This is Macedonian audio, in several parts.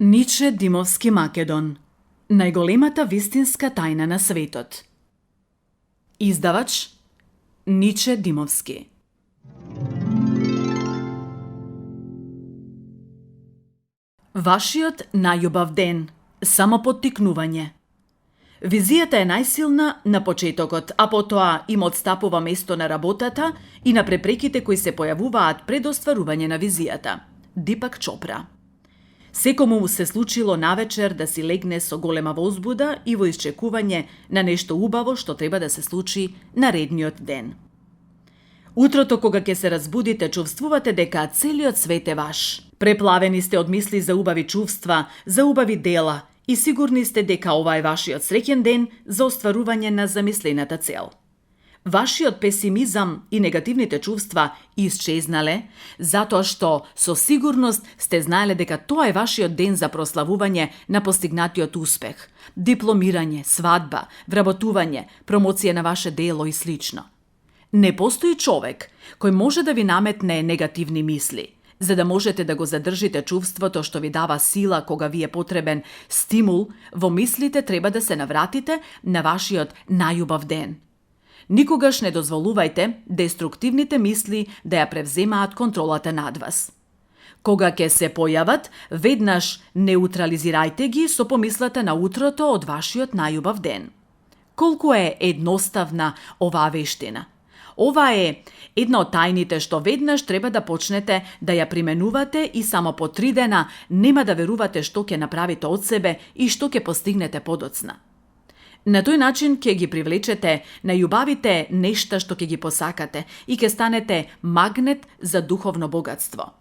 Ниче Димовски Македон. Најголемата вистинска тајна на светот. Издавач Ниче Димовски. Вашиот најубав ден. Самопоттикнување. Визијата е најсилна на почетокот, а потоа им отстапува место на работата и на препреките кои се појавуваат пред остварување на визијата. Дипак Чопра. Секому му се случило навечер да си легне со голема возбуда и во исчекување на нешто убаво што треба да се случи наредниот ден. Утрото кога ќе се разбудите, чувствувате дека целиот свет е ваш. Преплавени сте од мисли за убави чувства, за убави дела и сигурни сте дека ова е вашиот среќен ден за остварување на замислената цел. Вашиот песимизам и негативните чувства исчезнале, затоа што со сигурност сте знаеле дека тоа е вашиот ден за прославување на постигнатиот успех, дипломирање, свадба, вработување, промоција на ваше дело и слично. Не постои човек кој може да ви наметне негативни мисли, за да можете да го задржите чувството што ви дава сила кога ви е потребен стимул, во мислите треба да се навратите на вашиот најубав ден. Никогаш не дозволувајте деструктивните мисли да ја превземаат контролата над вас. Кога ќе се појават, веднаш неутрализирајте ги со помислата на утрото од вашиот најубав ден. Колку е едноставна оваа вештина. Ова е една од тајните што веднаш треба да почнете да ја применувате и само по 3 дена нема да верувате што ќе направите од себе и што ќе постигнете подоцна. На тој начин ќе ги привлечете најубавите нешта што ќе ги посакате и ќе станете магнет за духовно богатство.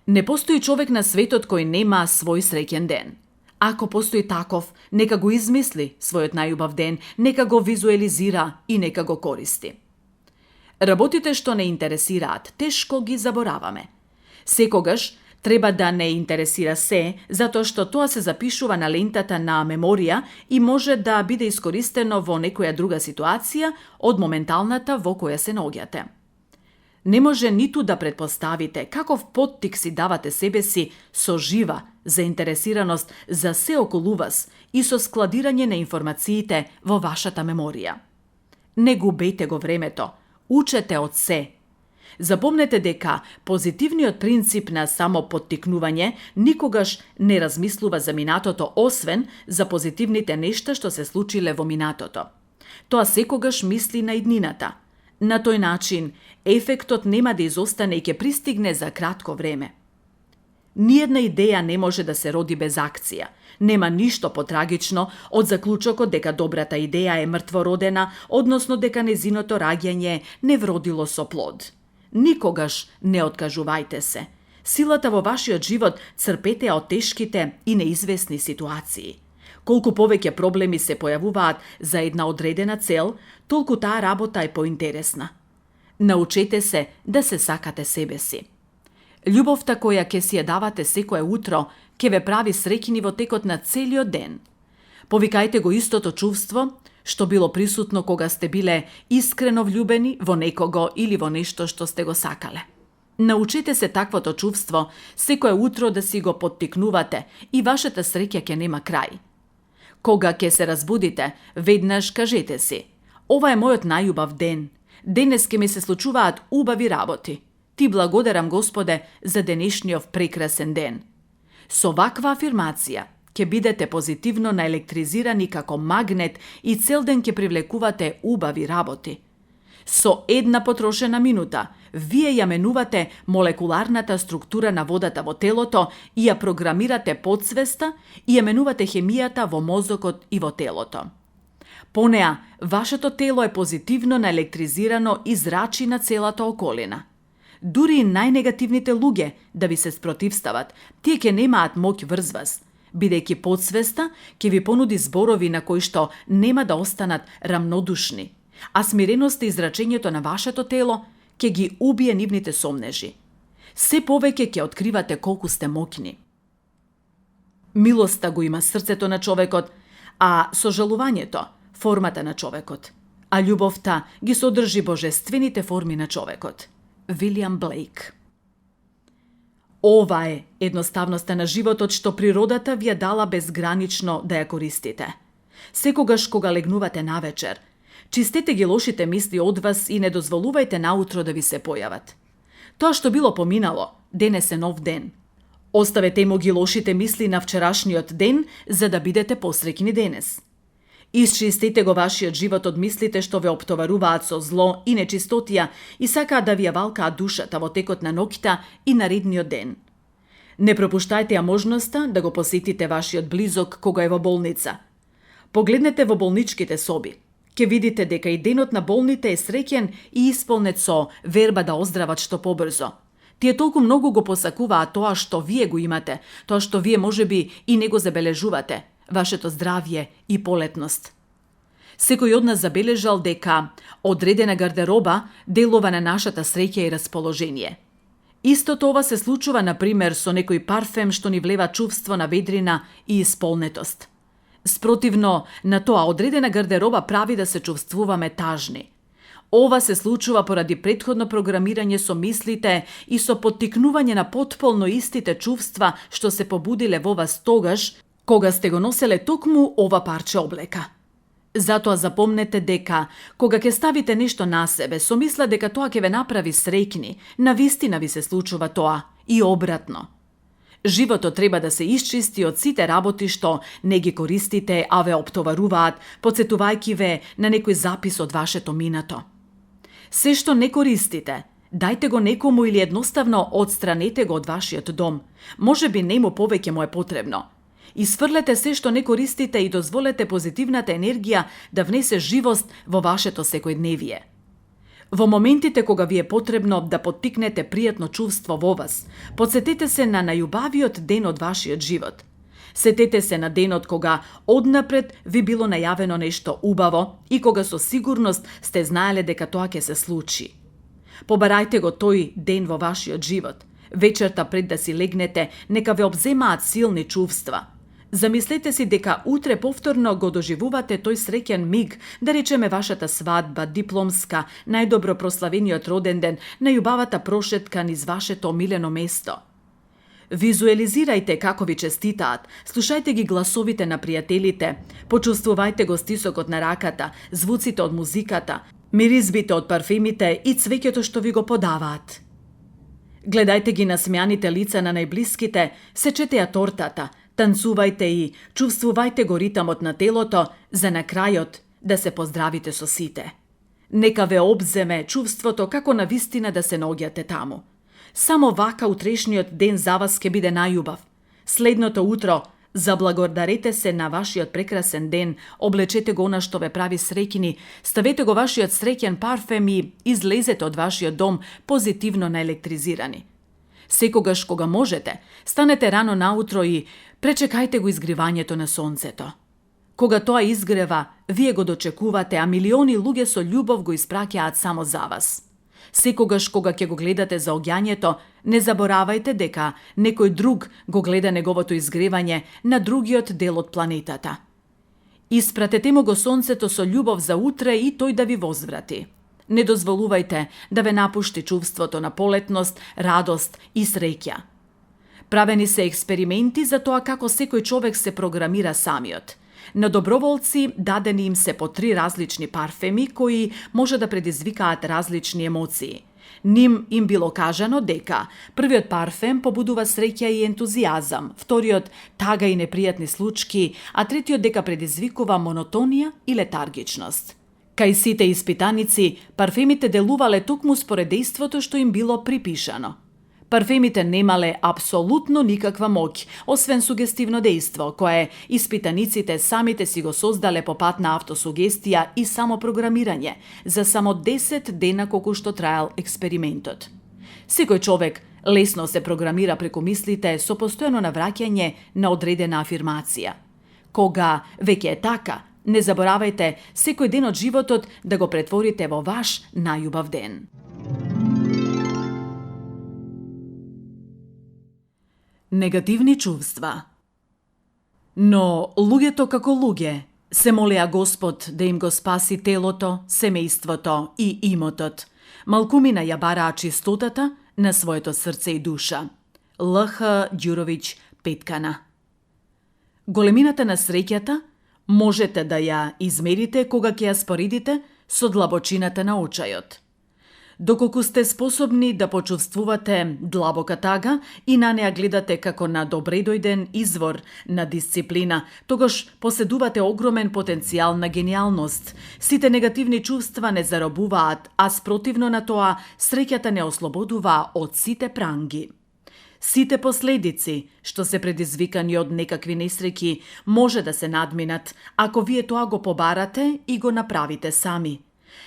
Не постои човек на светот кој нема свој среќен ден. Ако постои таков, нека го измисли својот најубав ден, нека го визуелизира и нека го користи. Работите што не интересираат, тешко ги забораваме. Секогаш треба да не интересира се, затоа што тоа се запишува на лентата на меморија и може да биде искористено во некоја друга ситуација од моменталната во која се наоѓате. Не може ниту да предпоставите каков поттик си давате себе си со жива заинтересираност за се околу вас и со складирање на информациите во вашата меморија. Не губете го времето, учете од се. Запомнете дека позитивниот принцип на самопоттикнување никогаш не размислува за минатото, освен за позитивните нешта што се случиле во минатото. Тоа секогаш мисли на иднината. На тој начин, ефектот нема да изостане и ќе пристигне за кратко време. Ниедна идеја не може да се роди без акција. Нема ништо потрагично од заклучокот дека добрата идеја е мртвородена, односно дека незиното раѓање не вродило со плод. Никогаш не откажувајте се. Силата во вашиот живот црпете од тешките и неизвестни ситуации. Колку повеќе проблеми се појавуваат за една одредена цел, толку таа работа е поинтересна. Научете се да се сакате себе си. Љубовта која ќе си ја давате секое утро, ќе ве прави среќни во текот на целиот ден. Повикајте го истото чувство што било присутно кога сте биле искрено влюбени во некого или во нешто што сте го сакале. Научете се таквото чувство секое утро да си го поттикнувате и вашата среќа ќе нема крај. Кога ќе се разбудите, веднаш кажете си: ова е мојот најубав ден. Денес ќе ми се случуваат убави работи. Ти благодарам, Господе, за денешниот прекрасен ден. Со ваква афирмација ќе бидете позитивно наелектризирани како магнет и цел ден ќе привлекувате убави работи. Со една потрошена минута, вие ја менувате молекуларната структура на водата во телото и ја програмирате подсвеста и ја менувате хемијата во мозокот и во телото. По неа, вашето тело е позитивно наелектризирано и зрачи на целата околина. Дури и најнегативните луѓе да ви се спротивстават, тие ќе немаат моќ врз вас, бидејќи подсвеста ќе ви понуди зборови на кои што нема да останат рамнодушни, а смиреноста и зрачењето на вашето тело ќе ги убие нивните сомнежи. Се повеќе ќе откривате колку сте моќни. Милоста го има срцето на човекот, а сожалувањето формата на човекот, а љубовта ги содржи божествените форми на човекот. Вилијам Блейк. Ова е едноставноста на животот што природата ви ја дала безгранично да ја користите. Секогаш кога легнувате навечер, чистете ги лошите мисли од вас и не дозволувајте наутро да ви се појават. Тоа што било поминало, денес е нов ден. Оставете му ги лошите мисли на вчерашниот ден, за да бидете посреќни денес. Исчистите го вашиот живот од мислите што ве оптоваруваат со зло и нечистотија и сакаат да ви ја валкаат душата во текот на ноќта и наредниот ден. Не пропуштајте ја можноста да го посетите вашиот близок кога е во болница. Погледнете во болничките соби. Ке видите дека и денот на болните е среќен и исполнет со верба да оздрават што побрзо. Тие толку многу го посакуваат тоа што вие го имате, тоа што вие можеби и не го забележувате, вашето здравје и полетност. Секој од нас забележал дека одредена гардероба делува на нашата среќа и расположение. Истото ова се случува, например, со некој парфем што ни влева чувство на ведрина и исполнетост. Спротивно на тоа, одредена гардероба прави да се чувствуваме тажни. Ова се случува поради претходно програмирање со мислите и со поттикнување на потполно истите чувства што се побудиле во вас тогаш, кога сте го носеле токму ова парче облека. Затоа запомнете дека, кога ќе ставите нешто на себе, со мисла дека тоа ќе ве направи среќни, навистина ви се случува тоа и обратно. Животот треба да се исчисти од сите работи што не ги користите, а ве оптоваруваат, потсетувајќи ве на некој запис од вашето минато. Се што не користите, дајте го некому или едноставно одстранете го од вашиот дом. Можеби нему повеќе му е потребно. Исфрлете се што не користите и дозволете позитивната енергија да внесе живост во вашето секојдневие. Во моментите кога ви е потребно да поттикнете пријатно чувство во вас, потсетете се на најубавиот ден од вашиот живот. Сетете се на денот кога однапред ви било најавено нешто убаво и кога со сигурност сте знаеле дека тоа ќе се случи. Побарајте го тој ден во вашиот живот. Вечерта пред да си легнете, нека ве обземаат силни чувства. Замислете си дека утре повторно го доживувате тој среќен миг, да речеме вашата свадба, дипломска, најдобро прославениот роден ден, најубавата прошетка низ вашето омилено место. Визуелизирајте како ви честитаат, слушајте ги гласовите на пријателите, почувствувајте го стисокот на раката, звуците од музиката, миризбите од парфемите и цвеќето што ви го подаваат. Гледајте ги насмеаните лица на најблиските, сечете ја тортата, танцувајте и чувствувајте го ритамот на телото, за на крајот да се поздравите со сите. Нека ве обземе чувството како на вистина да се наоѓате таму. Само вака утрешниот ден за вас ќе биде најубав. Следното утро заблагодарете се на вашиот прекрасен ден, облечете го она што ве прави среќни, ставете го вашиот среќен парфем и излезете од вашиот дом позитивно наелектризирани. Секогаш кога можете, станете рано наутро и пречекајте го изгревањето на сонцето. Кога тоа изгрева, вие го дочекувате, а милиони луѓе со љубов го испраќаат само за вас. Секогаш кога ќе го гледате за оѓањето, не заборавајте дека некој друг го гледа неговото изгревање на другиот дел од планетата. Испратете му го сонцето со љубов за утре и тој да ви возврати. Не дозволувајте да ве напушти чувството на полетност, радост и среќа. Правени се експерименти за тоа како секој човек се програмира самиот. На доброволци дадени им се по 3 различни парфеми кои може да предизвикаат различни емоции. Ним им било кажано дека првиот парфем побудува среќа и ентузијазам, вториот тага и непријатни случки, а третиот дека предизвикува монотонија и летаргичност. Кај сите испитаници, парфемите делувале токму според дејството што им било припишано. Парфемите немале апсолутно никаква моќ, освен сугестивно дејство, кое испитаниците самите си го создале по пат на автосугестија и самопрограмирање, за само 10 дена колку што траел експериментот. Секој човек лесно се програмира преку мислите со постојано навраќање на одредена афирмација. Кога веќе е така, не заборавајте секој ден од животот да го претворите во ваш најубав ден. Негативни чувства. Но луѓето како луѓе се молеа Господ да им го спаси телото, семејството и имотот. Малкумина ја бараа чистотата на своето срце и душа. Л.Х. Ѓуровиќ Петкана. Големината на среќата можете да ја измерите кога ќе ја споредите со длабочината на очајот. Доколку сте способни да почувствувате длабока тага и на неа гледате како на добредојден извор на дисциплина, тогаш поседувате огромен потенцијал на гениалност. Сите негативни чувства не заробуваат, а спротивно на тоа, среќата не ослободува од сите пранги. Сите последици што се предизвикани од некакви несреќи може да се надминат ако вие тоа го побарате и го направите сами.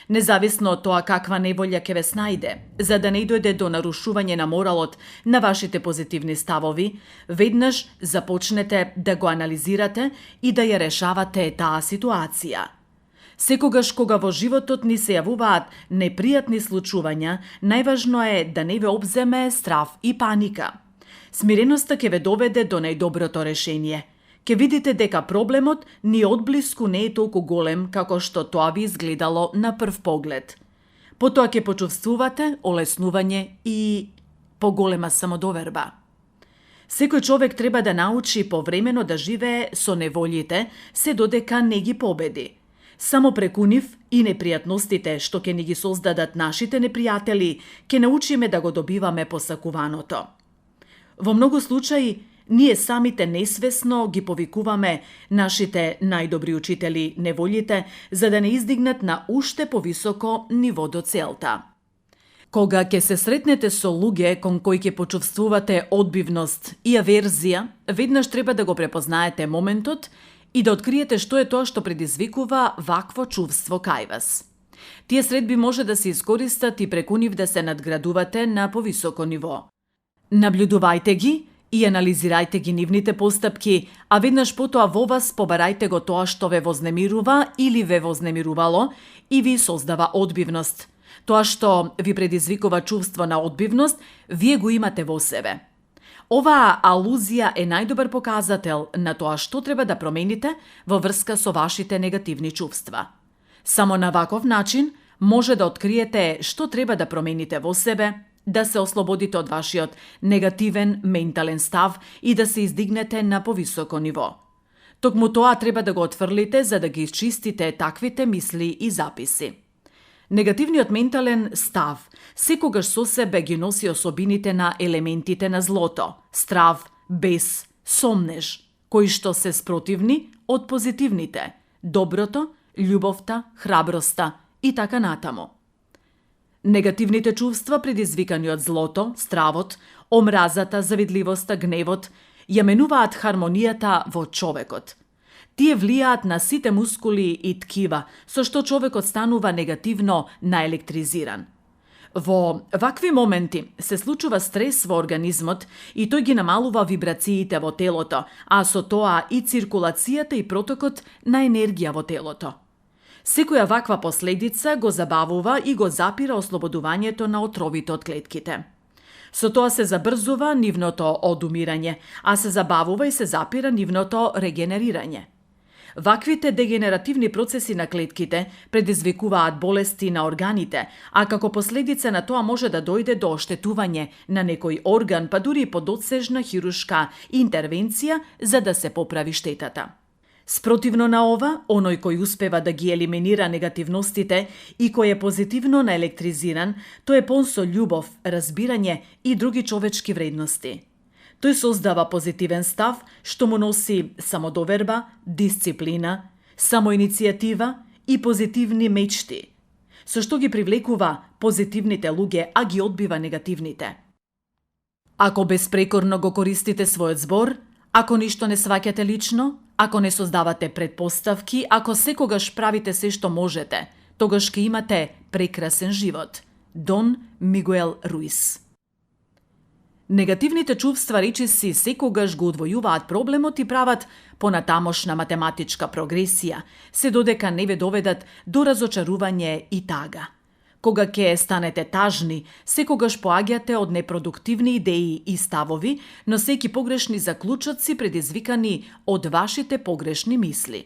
Независно од тоа каква неволја ќе ве снајде, за да не дојде до нарушување на моралот на вашите позитивни ставови, веднаш започнете да го анализирате и да ја решавате таа ситуација. Секогаш кога во животот ни се јавуваат непријатни случувања, најважно е да не ве обземе страв и паника. Смиреноста ќе ве доведе до најдоброто решение. Ќе видите дека проблемот ни одблиску не е толку голем како што тоа би изгледало на прв поглед. Потоа ќе почувствувате олеснување и поголема самодоверба. Секој човек треба да научи повремено да живее со неволите, се додека не ги победи. Само преку нив и непријатностите што ќе ни ги создадат нашите непријатели, ќе научиме да го добиваме посакуваното. Во многу случаи, ние самите несвесно ги повикуваме нашите најдобри учители неволите за да не издигнат на уште повисоко ниво до целта. Кога ќе се сретнете со луѓе кон кои ќе почувствувате одбивност и аверзија, веднаш треба да го препознаете моментот и да откриете што е тоа што предизвикува вакво чувство кај вас. Тие средби може да се искористат и преку нив да се надградувате на повисоко ниво. Наблюдувајте ги и анализирајте ги нивните постапки, а веднаш потоа во вас побарајте го тоа што ве вознемирува или ве вознемирувало и ви создава одбивност. Тоа што ви предизвикува чувство на одбивност, вие го имате во себе. Оваа алузија е најдобар показател на тоа што треба да промените во врска со вашите негативни чувства. Само на ваков начин може да откриете што треба да промените во себе, да се ослободите од вашиот негативен ментален став и да се издигнете на повисоко ниво. Токму тоа треба да го отфрлите за да ги изчистите таквите мисли и записи. Негативниот ментален став секогаш со себе ги носи особините на елементите на злото, страв, бес, сомнеж, кои што се спротивни од позитивните, доброто, љубовта, храброста и така натаму. Негативните чувства предизвикани од злото, стравот, омразата, завидливоста, гневот, ја менуваат хармонијата во човекот. Тие влијаат на сите мускули и ткива, со што човекот станува негативно наелектризиран. Во вакви моменти се случува стрес во организмот и тој ги намалува вибрациите во телото, а со тоа и циркулацијата и протокот на енергија во телото. Секоја ваква последица го забавува и го запира ослободувањето на отровите од клетките. Со тоа се забрзува нивното одумирање, а се забавува и се запира нивното регенерирање. Ваквите дегенеративни процеси на клетките предизвикуваат болести на органите, а како последица на тоа може да дојде до оштетување на некој орган, па дури и подосежна хирушка интервенција за да се поправи штетата. Спротивно на ова, оној кој успева да ги елиминира негативностите и кој е позитивно наелектризиран, тој е пон со љубов, разбирање и други човечки вредности. Тој создава позитивен став што му носи самодоверба, дисциплина, самоиницијатива и позитивни мечти, со што ги привлекува позитивните луѓе, а ги одбива негативните. Ако безпрекорно го користите својот збор, ако ништо не сваќате лично, ако не создавате предпоставки, ако секогаш правите се што можете, тогаш ќе имате прекрасен живот. Дон Мигуел Руис. Негативните чувства речиси секогаш го одвојуваат проблемот и прават понатамошна математичка прогресија, се додека не ве доведат до разочарување и тага. Кога ќе станете тажни, секогаш поаѓате од непродуктивни идеи и ставови, но секи погрешни заклучоци предизвикани од вашите погрешни мисли.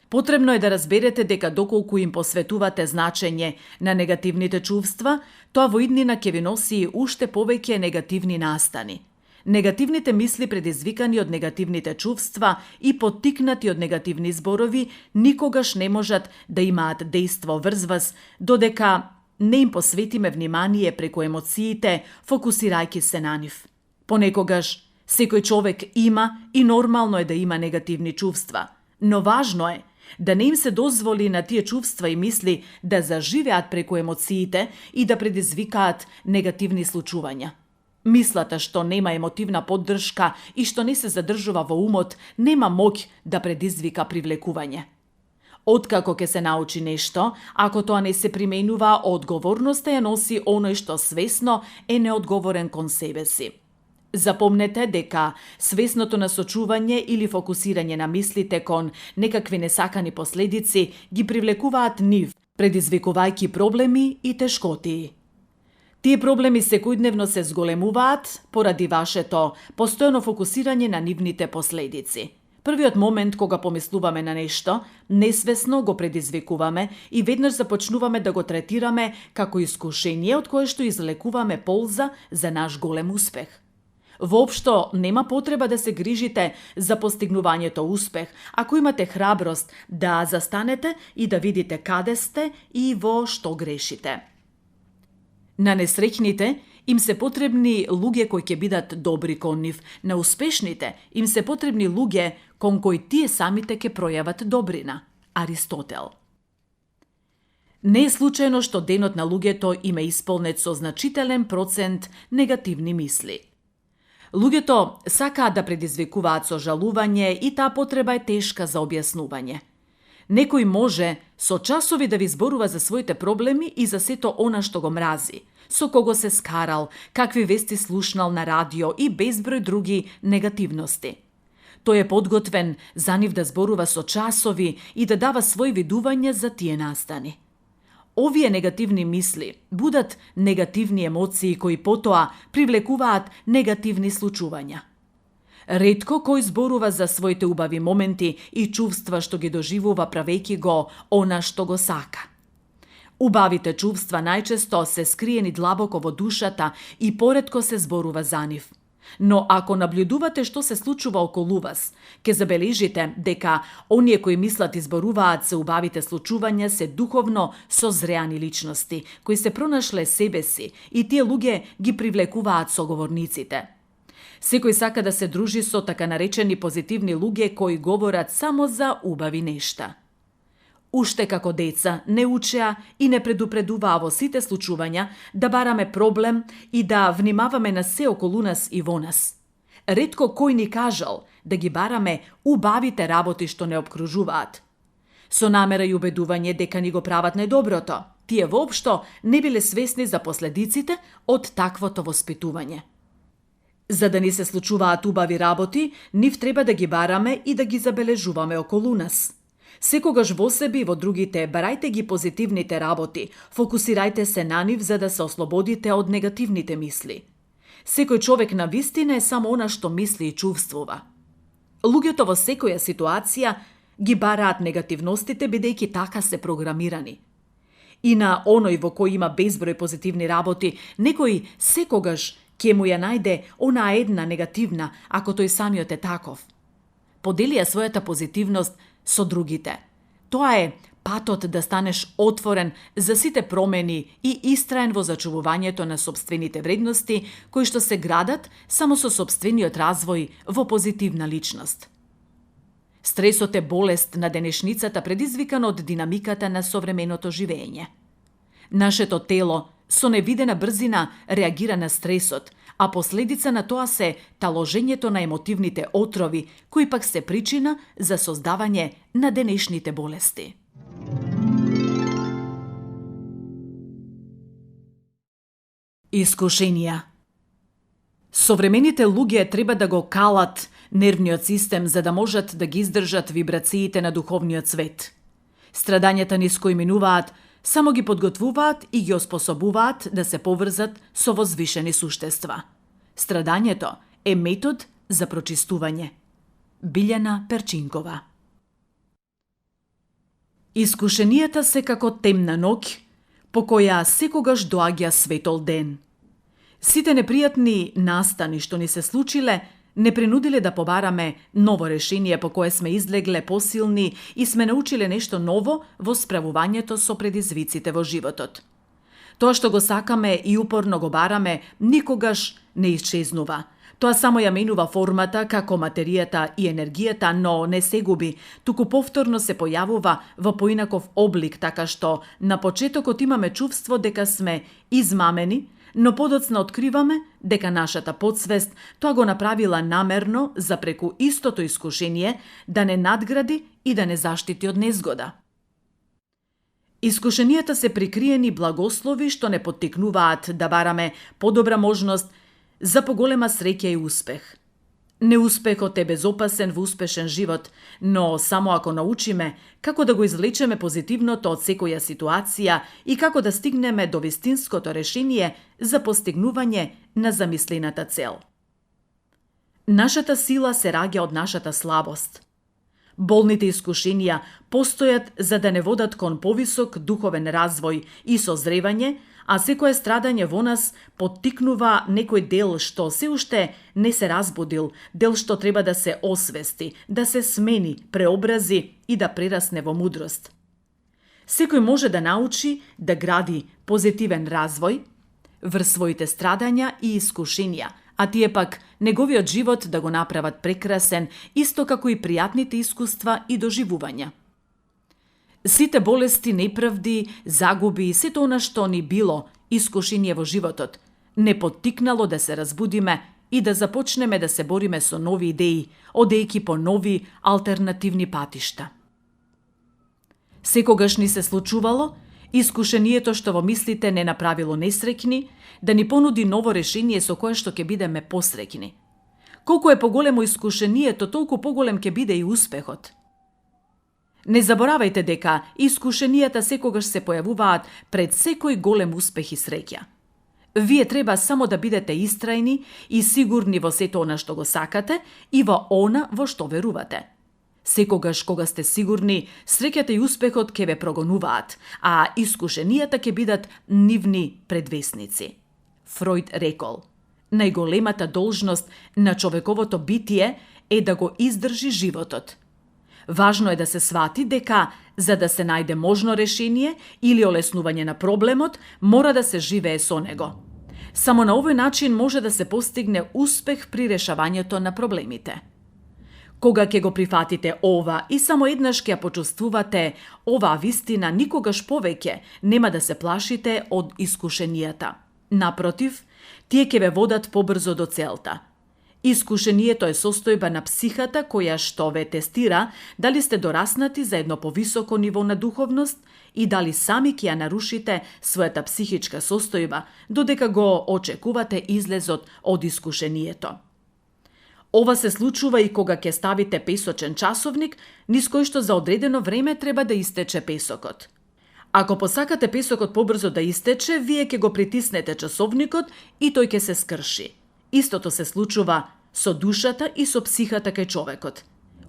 Потребно е да разберете дека доколку им посветувате значење на негативните чувства, тоа во иднина ќе ви носи уште повеќе негативни настани. Негативните мисли предизвикани од негативните чувства и поттикнати од негативни зборови никогаш не можат да имаат дејство врз вас, додека не им посветиме внимание преку емоциите, фокусирајќи се на нив. Понекогаш, секој човек има и нормално е да има негативни чувства, но важно е да не им се дозволи на тие чувства и мисли да заживеат преку емоциите и да предизвикаат негативни случувања. Мислата што нема емотивна поддршка и што не се задржува во умот, нема моќ да предизвика привлекување. Откако ќе се научи нешто, ако тоа не се применува, одговорноста ја носи оној што свесно е неодговорен кон себе си. Запомнете дека свесното насочување или фокусирање на мислите кон некакви несакани последици ги привлекуваат нив, предизвикувајќи проблеми и тешкотии. Тие проблеми секојдневно се зголемуваат поради вашето постојано фокусирање на нивните последици. Првиот момент кога помислуваме на нешто, несвесно го предизвикуваме и веднаш започнуваме да го третираме како искушение од кое што излекуваме полза за наш голем успех. Воопшто нема потреба да се грижите за постигнувањето успех, ако имате храброст да застанете и да видите каде сте и во што грешите. На несреќните им се потребни луѓе кои ќе бидат добри кон нив, на успешните им се потребни луѓе кон кои тие самите ќе пројават добрина. Аристотел. Не е случајно што денот на луѓето им е исполнет со значителен процент негативни мисли. Луѓето сакаат да предизвикуваат сожалување и таа потреба е тешка за објаснување. Некој може со часови да ви зборува за своите проблеми и за сето она што го мрази, со кого се скарал, какви вести слушнал на радио и безброј други негативности. Тој е подготвен за нив да зборува со часови и да дава свој видување за тие настани. Овие негативни мисли будат негативни емоции кои потоа привлекуваат негативни случувања. Ретко кој зборува за своите убави моменти и чувства што ги доживува правејќи го она што го сака. Убавите чувства најчесто се скриени длабоко во душата и поретко се зборува за нив. Но ако наблюдувате што се случува околу вас, ќе забележите дека оние кои мислат и зборуваат се убавите случувања се духовно созреани личности, кои се пронашле себе си и тие луѓе ги привлекуваат соговорниците. Секој сака да се дружи со така наречени позитивни луѓе кои говорат само за убави нешта. Уште како деца не учеа и не предупредуваа во сите случувања да бараме проблем и да внимаваме на се околу нас и во нас. Ретко кој ни кажал да ги бараме убавите работи што не обкружуваат. Со намера и убедување дека ни го прават најдоброто, тие воопшто не биле свесни за последиците од таквото воспитување. За да ни се случуваат убави работи, нив треба да ги бараме и да ги забележуваме околу нас. Секогаш во себе и во другите барајте ги позитивните работи, фокусирајте се на нив за да се ослободите од негативните мисли. Секој човек на вистина е само она што мисли и чувствува. Луѓето во секоја ситуација ги бараат негативностите бидејќи така се програмирани. И на оној во кој има безброј позитивни работи, некој секогаш ќе му ја најде она една негативна, ако тој самиот е таков. Подели ја својата позитивност со другите. Тоа е патот да станеш отворен за сите промени и истраен во зачувувањето на сопствените вредности, кои што се градат само со сопствениот развој во позитивна личност. Стресот е болест на денешницата предизвикана од динамиката на современото живење. Нашето тело со невидена брзина реагира на стресот, а последица на тоа се таложењето на емотивните отрови, кои пак се причина за создавање на денешните болести. Искушенија. Современите луѓе треба да го калат нервниот систем за да можат да ги издржат вибрациите на духовниот свет. Страдањата низ кои минуваат само ги подготвуваат и ги оспособуваат да се поврзат со возвишени суштества. Страдањето е метод за прочистување. Билјана Перчинкова. Искушенијата се како темна ноќ, по која секогаш доаѓа светол ден. Сите непријатни настани што ни се случиле, не принудиле да побараме ново решение по кое сме излегле посилни и сме научиле нешто ново во справувањето со предизвиците во животот. Тоа што го сакаме и упорно го бараме, никогаш не исчезнува. Тоа само ја менува формата како материјата и енергијата, но не се губи, туку повторно се појавува во поинаков облик, така што на почетокот имаме чувство дека сме измамени, но подоцна откриваме дека нашата подсвест тоа го направила намерно за преку истото искушение да не надгради и да не заштити од незгода. Искушенијата се прикриени благослови што не поттикнуваат да бараме подобра можност за поголема среќа и успех. Неуспехот е безопасен во успешен живот, но само ако научиме како да го извлечеме позитивното од секоја ситуација и како да стигнеме до вистинското решение за постигнување на замислената цел. Нашата сила се раѓа од нашата слабост. Болните искушенија постојат за да не водат кон повисок духовен развој и созревање, а секое страдање во нас поттикнува некој дел што се уште не се разбудил, дел што треба да се освести, да се смени, преобрази и да прерасне во мудрост. Секој може да научи да гради позитивен развој врз своите страдања и искушенија, а тие пак неговиот живот да го направат прекрасен, исто како и пријатните искуства и доживувања. Сите болести, неправди, загуби и сето она што ни било искушение во животот, не поттикнало да се разбудиме и да започнеме да се бориме со нови идеи, одејќи по нови алтернативни патишта. Секогаш ни се случувало искушението што во мислите не направило несреќни, да ни понуди ново решение со кое што ќе бидеме посреќни. Колку е поголемо искушението, толку поголем ќе биде и успехот. Не заборавајте дека искушенијата секогаш се појавуваат пред секој голем успех и среќа. Вие треба само да бидете истрајни и сигурни во сето она што го сакате и во она во што верувате. Секогаш кога сте сигурни, среќата и успехот ќе ве прогонуваат, а искушенијата ќе бидат нивни предвесници. Фројд рекол: најголемата должност на човековото битие е да го издржи животот. Важно е да се свати дека, за да се најде можно решение или олеснување на проблемот, мора да се живее со него. Само на овој начин може да се постигне успех при решавањето на проблемите. Кога ќе го прифатите ова и само еднаш ќе ја почувствувате оваа вистина, никогаш повеќе нема да се плашите од искушенијата. Напротив, тие ќе ве водат побрзо до целта. Искушението е состојба на психата која што ве тестира дали сте дораснати за едно повисоко ниво на духовност и дали сами ќе ја нарушите својата психичка состојба, додека го очекувате излезот од искушението. Ова се случува и кога ќе ставите песочен часовник, низ кој што за одредено време треба да истече песокот. Ако посакате песокот побрзо да истече, вие ќе го притиснете часовникот и тој ќе се скрши. Истото се случува со душата и со психата кај човекот.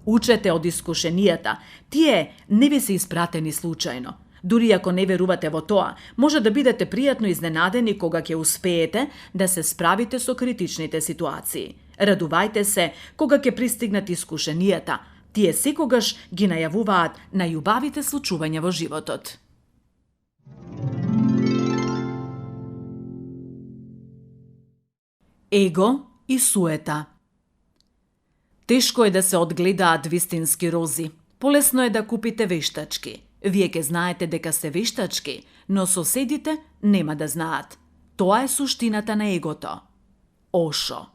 Учете од искушенијата, тие не ви се испратени случајно. Дури ако не верувате во тоа, може да бидете пријатно изненадени кога ќе успеете да се справите со критичните ситуации. Радувајте се кога ќе пристигнат искушенијата, тие секогаш ги најавуваат најубавите случувања во животот. Его и суета. Тешко е да се одгледаат вистински рози. Полесно е да купите вештачки. Вие ке знаете дека се вештачки, но соседите нема да знаат. Тоа е суштината на егото. Ошо.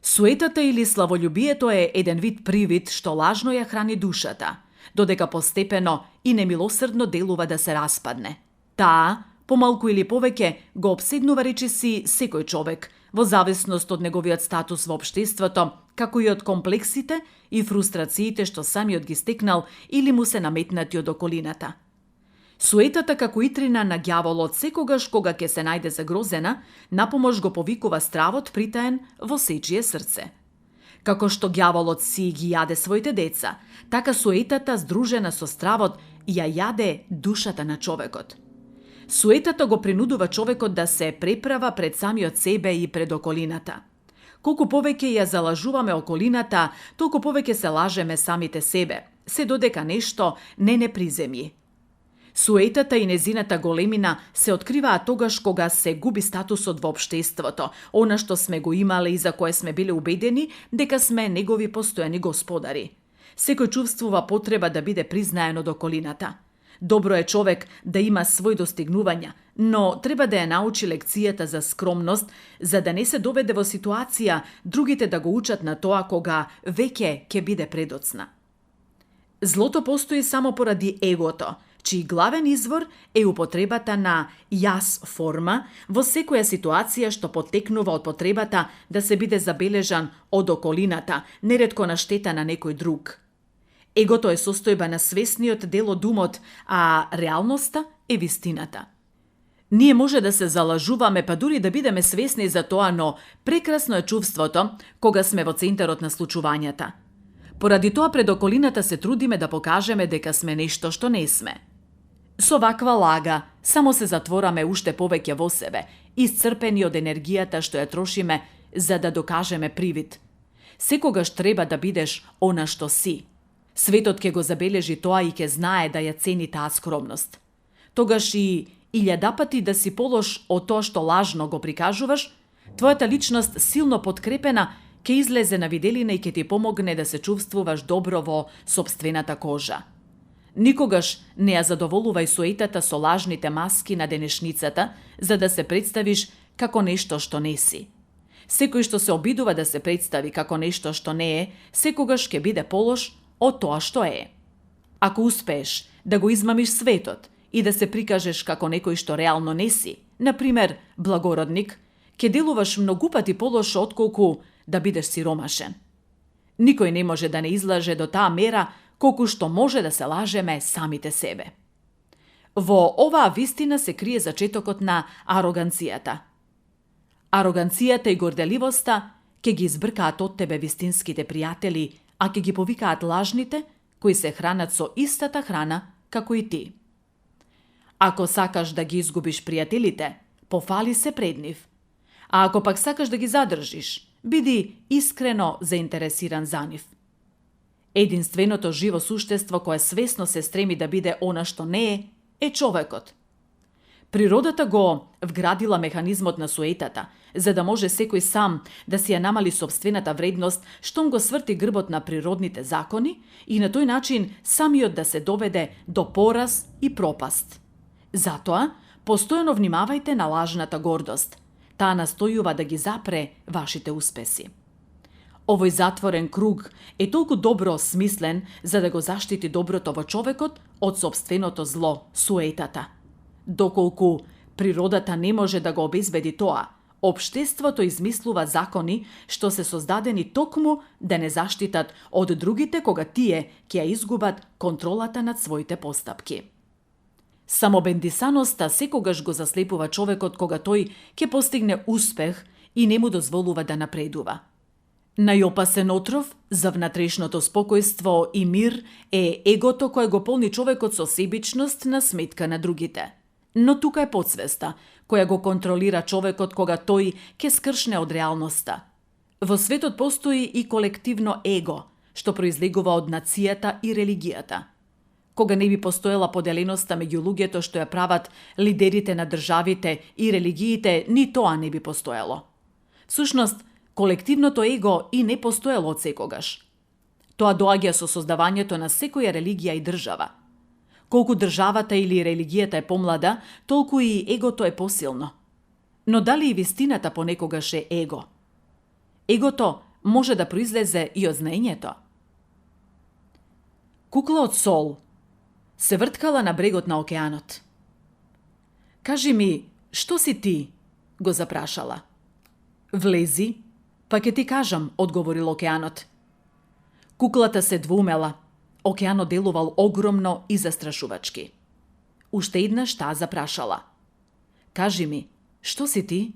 Суетата или славолюбието е еден вид привид што лажно ја храни душата, додека постепено и немилосрдно делува да се распадне. Таа, помалку или повеќе, го обседнува речиси секој човек, во зависност од неговиот статус во општеството, како и од комплексите и фрустрациите што самиот ги стекнал или му се наметнати од околината. Суетата како итрина на ѓаволот секогаш кога ќе се најде загрозена, напомош го повикува стравот притаен во сечие срце. Како што ѓаволот си ги јаде своите деца, така суетата здружена со стравот ја јаде душата на човекот. Суетата го принудува човекот да се преправа пред самиот себе и пред околината. Колку повеќе ја залажуваме околината, толку повеќе се лажеме самите себе, се додека нешто не приземи. Суетата и незината големина се откриваат тогаш кога се губи статусот во општеството, она што сме го имале и за кое сме биле убедени дека сме негови постојани господари. Секој чувствува потреба да биде признаен од околината. Добро е човек да има свој достигнувања, но треба да ја научи лекцијата за скромност, за да не се доведе во ситуација другите да го учат на тоа кога веќе ќе биде предоцна. Злото постои само поради егото, чиј главен извор е употребата на јас форма во секоја ситуација што потекнува од потребата да се биде забележан од околината, неретко на штета на некој друг. Егото е состојба на свесниот дел од умот, а реалноста е вистината. Ние може да се залажуваме, па дури да бидеме свесни за тоа, но прекрасно е чувството кога сме во центарот на случувањата. Поради тоа пред околината се трудиме да покажеме дека сме нешто што не сме. Со ваква лага само се затвораме уште повеќе во себе, исцрпени од енергијата што ја трошиме за да докажеме привид. Секогаш треба да бидеш она што си. Светот ќе го забележи тоа и ќе знае да ја цени таа скромност. Тогаш и илјадапати да си полош од тоа што лажно го прикажуваш, твојата личност силно подкрепена ќе излезе на виделина и ќе ти помогне да се чувствуваш добро во сопствената кожа. Никогаш не ја задоволувај суетата со лажните маски на денешницата, за да се представиш како нешто што не си. Секој што се обидува да се представи како нешто што не е, секогаш ќе биде полош од тоа што е. Ако успееш да го измамиш светот и да се прикажеш како некој што реално не си, например благородник, ќе делуваш многу пати полошо отколку да бидеш сиромашен. Никој не може да не излаже до таа мера колку што може да се лажеме самите себе. Во оваа вистина се крие зачетокот на ароганцијата. Ароганцијата и горделивоста ќе ги избркаат од тебе вистинските пријатели, а ќе ги повикаат лажните, кои се хранат со истата храна како и ти. Ако сакаш да ги изгубиш пријателите, пофали се пред нив. А ако пак сакаш да ги задржиш, биди искрено заинтересиран за нив. Единственото живо суштество кое свесно се стреми да биде она што не е човекот. Природата го вградила механизмот на суетата, за да може секој сам да си ја намали сопствената вредност, штом го сврти грбот на природните закони и на тој начин самиот да се доведе до пораз и пропаст. Затоа, постојано внимавајте на лажната гордост. Таа настојува да ги запре вашите успеси. Овој затворен круг е толку добро смислен за да го заштити доброто во човекот од сопственото зло, суетата. Доколку природата не може да го обезбеди тоа, општеството измислува закони што се создадени токму да не заштитат од другите кога тие ќе ја изгубат контролата над своите постапки. Самобендисаноста секогаш го заслепува човекот кога тој ќе постигне успех и не му дозволува да напредува. Најопасен отров за внатрешното спокојство и мир е егото кое го полни човекот со себичност на сметка на другите. Но тука е подсвеста, која го контролира човекот кога тој ќе скршне од реалноста. Во светот постои и колективно его, што произлегува од нацијата и религијата. Кога не би постоела поделеноста меѓу луѓето што ја прават лидерите на државите и религиите, ни тоа не би постоело. Всушност, колективното его и не постоело од секогаш. Тоа доаѓа со создавањето на секоја религија и држава. Колку државата или религијата е помлада, толку и егото е посилно. Но дали и вистината понекогаш е его? Егото може да произлезе и од знаењето. Кукла од сол се врткала на брегот на океанот. Кажи ми, што си ти? Го запрашала. Влези, па ќе ти кажам, одговорил океанот. Куклата се двумела. Океанот делувал огромно и застрашувачки. Уште еднаш таа запрашала. Кажи ми, што си ти?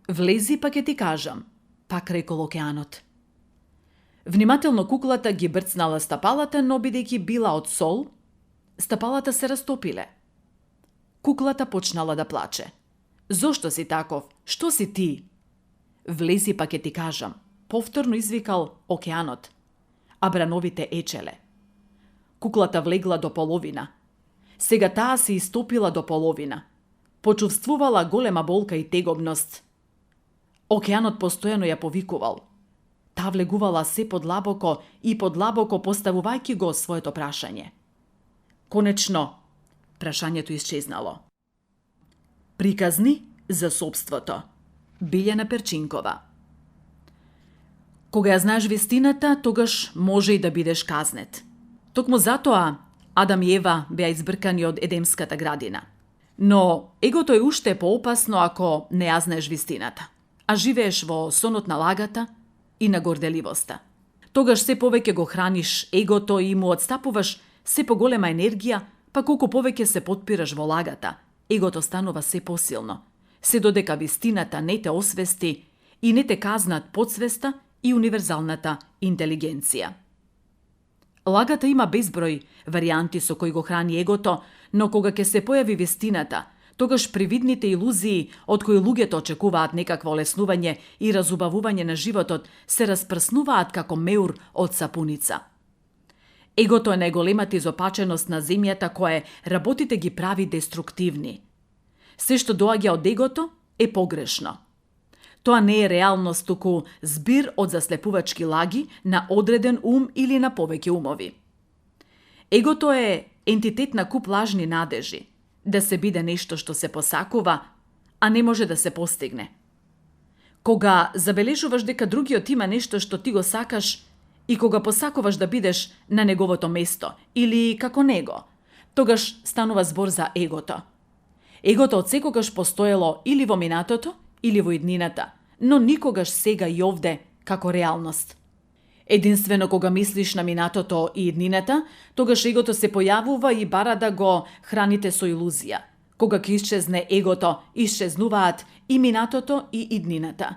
Влези, па ќе ти кажам, пак рекол океанот. Внимателно куклата ги брцнала стапалата, но бидејќи била од сол, стапалата се растопиле. Куклата почнала да плаче. Зошто си таков? Што си ти? Влези па ќе ти кажам, повторно извикал океанот. А брановите ечеле. Куклата влегла до половина. Сега таа се истопила до половина. Почувствувала голема болка и тегобност. Океанот постојано ја повикувал. Таа влегувала се подлабоко и подлабоко поставувајќи го своето прашање. Конечно, прашањето исчезнало. Приказни за собството. Билјана Перчинкова. Кога ја знаеш вистината, тогаш може и да бидеш казнет. Токму затоа Адам и Ева беа избркани од Едемската градина. Но егото е уште поопасно ако не ја знаеш вистината, а живееш во сонот на лагата и на горделивоста. Тогаш се повеќе го храниш егото и му отстапуваш се поголема енергија, па колку повеќе се потпираш во лагата, егото станува се посилно, се додека вистината не те освести и не те казнат подсвеста и универзалната интелигенција. Лагата има безброј варијанти со кои го храни егото, но кога ќе се појави вистината, тогаш привидните илузии од кои луѓето очекуваат некакво олеснување и разубавување на животот се распрснуваат како меур од сапуница. Егото е најголемата изопаченост на земјата кое работите ги прави деструктивни. Се што доаѓа од егото е погрешно. Тоа не е реалност, туку збир од заслепувачки лаги на одреден ум или на повеќе умови. Егото е ентитет на куп лажни надежи, да се биде нешто што се посакува, а не може да се постигне. Кога забележуваш дека другиот има нешто што ти го сакаш и кога посакуваш да бидеш на неговото место или како него, тогаш станува збор за егото. Егото од секогаш постоело или во минатото, или во иднината, но никогаш сега и овде како реалност. Единствено кога мислиш на минатото и иднината, тогаш егото се појавува и бара да го храните со илузија. Кога ќе исчезне егото, исчезнуваат и минатото и иднината.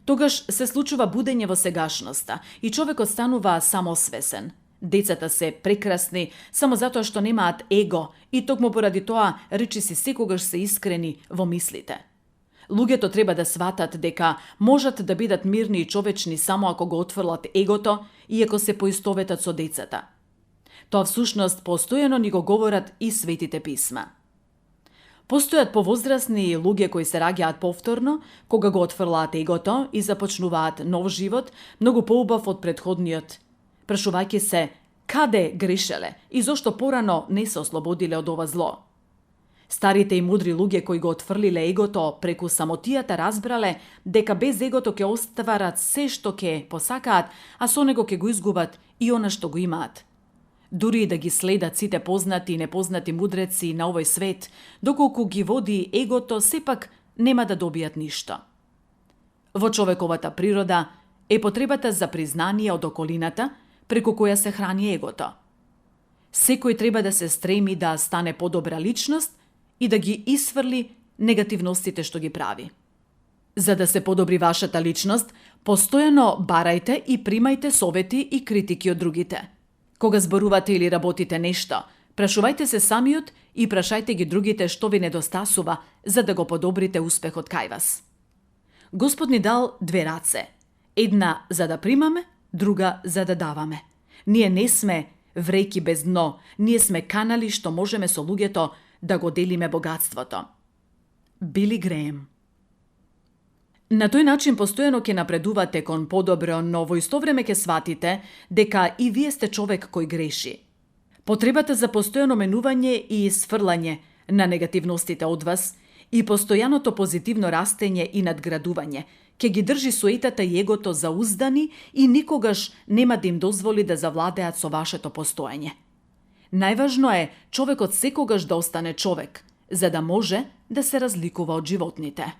Тогаш се случува будење во сегашноста и човекот станува самосвесен. Децата се прекрасни само затоа што немаат его и токму поради тоа речиси секогаш се искрени во мислите. Луѓето треба да сватат дека можат да бидат мирни и човечни само ако го отфрлат егото и ако се поистоветат со децата. Тоа всушност постојано ни го говорат и светите писма. Постојат повозрасни луѓе кои се раѓаат повторно, кога го отфрлаат егото и започнуваат нов живот, многу поубав од претходниот, прашувајќи се каде грешеле и зошто порано не се ослободиле од ова зло. Старите и мудри луѓе кои го отфрлиле егото преку самотијата разбрале дека без егото ќе остварат се што ќе посакаат, а со него ќе го изгубат и она што го имаат. Дури и да ги следат сите познати и непознати мудреци на овој свет, доколку ги води егото, сепак нема да добијат ништо. Во човековата природа е потребата за признание од околината, преку која се храни егото. Секој треба да се стреми да стане подобра личност и да ги исфрли негативностите што ги прави. За да се подобри вашата личност, постојано барајте и примајте совети и критики од другите. Кога зборувате или работите нешто, прашувајте се самиот и прашајте ги другите што ви недостасува, за да го подобрите успехот кај вас. Господ ни дал две раце. Една за да примаме, друга за да даваме. Ние не сме вреки без дно, ние сме канали што можеме со луѓето да го делиме богатството. Били Греем. На тој начин постојано ќе напредувате кон подобро, но во исто време ќе сватите дека и вие сте човек кој греши. Потребата за постојано менување и сфрлање на негативностите од вас и постојаното позитивно растење и надградување ќе ги држи суетата и егото зауздани и никогаш нема да им дозволи да завладеат со вашето постоење. Најважно е човекот секогаш да остане човек, за да може да се разликува од животните.